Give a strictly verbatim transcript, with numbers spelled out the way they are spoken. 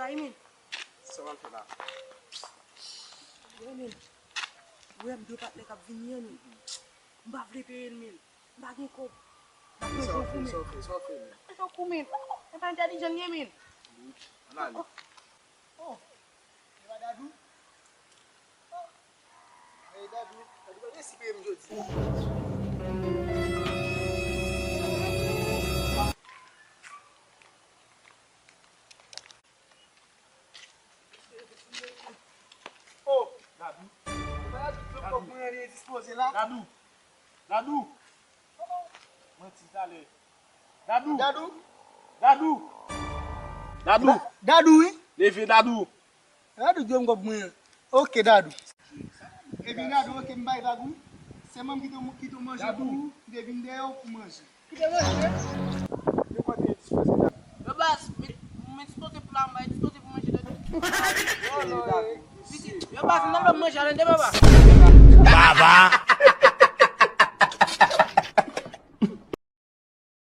Ay, men. Sa w ap fè la? Wè, men. Wè, m de patnè k ap vini an, men. M pa vle peye l, men. M pa gen kòb. M ap pran kou, men. Sa w fè, sa w fè, men. Sa w kou, men. E pa entèlijan l ye, men. Ann ale. Oh. E pa Dadou? Oh. Ay, Dadou. Dadou pa resi peye m jodi. Oh, Dadou. Dadou, Dadou. Dadou. Dadou. Manti talè. Dadou. Dadou. Dadou. Dadou. Da-, Dadou, wi. Leve, Dadou. Dadou, jwenn kòb mwen an. Ok, Dadou. Ebyen, Dadou, ok, m bay vag, wi. Se manm ki te, ki te manje pou ou, ki te vin dèyè w pou manje. Ki te manje? Yo baz, men, men dispoze pou la, m bay dispoze pou manje, Dadou. Yo baz, m nan manje, ale, de baba. Baba.